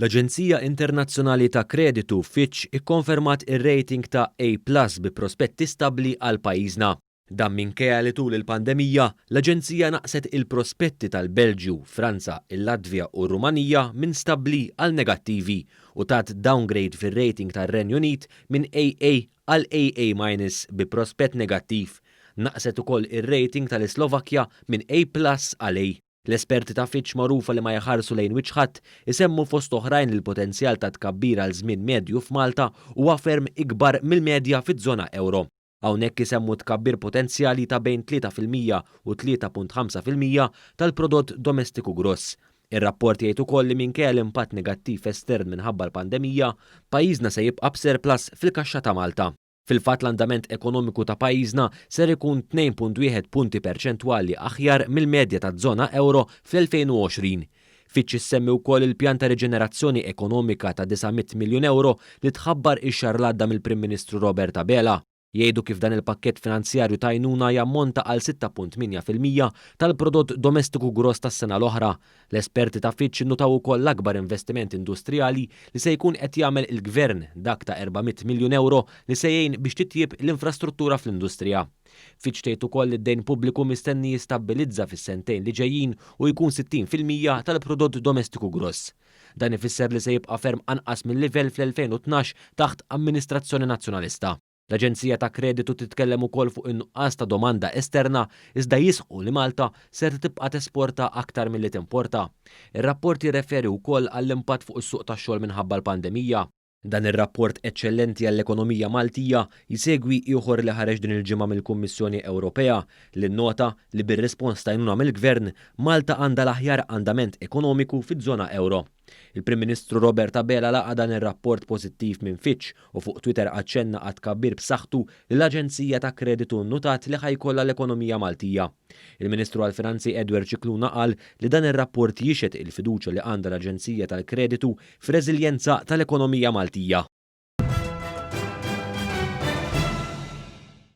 L-aġenzija internazzjonali ta' kreditu Fitch ikkonfermat ir-rating ta' A plus bi prospetti stabbli għal pajjiżna. Dan minkejja li tul il-pandemija, l-aġenzija naqset il-prospetti tal-Belġju, Franza, il-Latvja u r-Rumanija minn stabbli għal negattivi u tat downgrade fir-rating tar-Renju Unit minn AA għal AA minus bi prospett negattiv. Naqset ukoll ir-rating tal-Islovakkja minn A plus għal A. L-esperti ta' Fitch magħrufa li ma jħarsu lejn wiċċ ħadd isemmu fost oħrajn li l-potenzjal ta' tkabbir għal żmien medju f'Malta huwa ferm ikbar mill-medja fiż-żona ewro. Hawnhekk isemmu tkabbir potenzjali ta' bejn 3% u 3.5% tal-prodott domestiku gross. Ir-rapport jgħid ukoll li minkejja l-impatt negattiv estern minħabba l-pandemija, pajjiżna se jibqa' b'surplus fil-kaxxa ta' Malta. Fil-fatt l-andament ekonomiku ta' pajjiżna ser ikun 2.1 punti perċentwali aħjar mill-medja taż-żona ewro fl-2020. Fitch issemmi wkoll il-pjan ta' riġenerazzjoni ekonomika ta' 900 miljun ewro li tħabbar ix-xahar l-għadda mill-Prim Ministru Robert Abela. Jgħidu kif dan il-pakkett finanzjarju ta' għajnuna jammonta għal 6.8% tal-prodott domestiku gross tas-sena l-oħra. L-esperti ta' Fitch innutaw ukoll l-akbar investiment industrijali li se jkun qed jagħmel il-Gvern, dak ta' 400 miljun ewro li se jgħin biex titjieb l-infrastruttura fl-industrija. Fitch tgħid ukoll li d-dejn pubbliku mistenni jistabbilizza fis-sentejn li ġejjin u jkun 60% tal-prodott domestiku gross. Dan ifisser li se jibqa' ferm anqas mill-livell fl-2012 taħt amministrazzjoni Nazzjonalista. L-Aġenzija ta' Kreditu titkellem ukoll fuq in-nuqqas ta' domanda esterna iżda jisħqu li Malta ser tibqa' tesporta aktar milli timporta. Ir-rapport jirreferi wkoll għall-impatt fuq is-suq tax-xogħol minħabba l-pandemija. Dan ir-rapport eċċellenti għall-ekonomija Maltija jsegwi ieħor li ħareġ din il-ġimgħa mill-Kummissjoni Ewropea li nnota li bir-rispons t'għajnuna mill-Gvern, Malta għandha l-aħjar andament ekonomiku fiż-żona ewro. Il-Prim Ministru Robert Abela laqa' dan ir-rapport pożittiv minn Fitch u fuq Twitter aċċenna għat-tkabbir b'saħħtu li l-aġenzija ta' kreditu nnutat li ħa jkollha l-ekonomija Maltija. Il-Ministru għall-Finanzi Edward Scicluna qal li dan ir-rapport jixhed il-fiduċja li għandha l-aġenzija tal-kreditu fir-reżiljenza tal-ekonomija Maltija.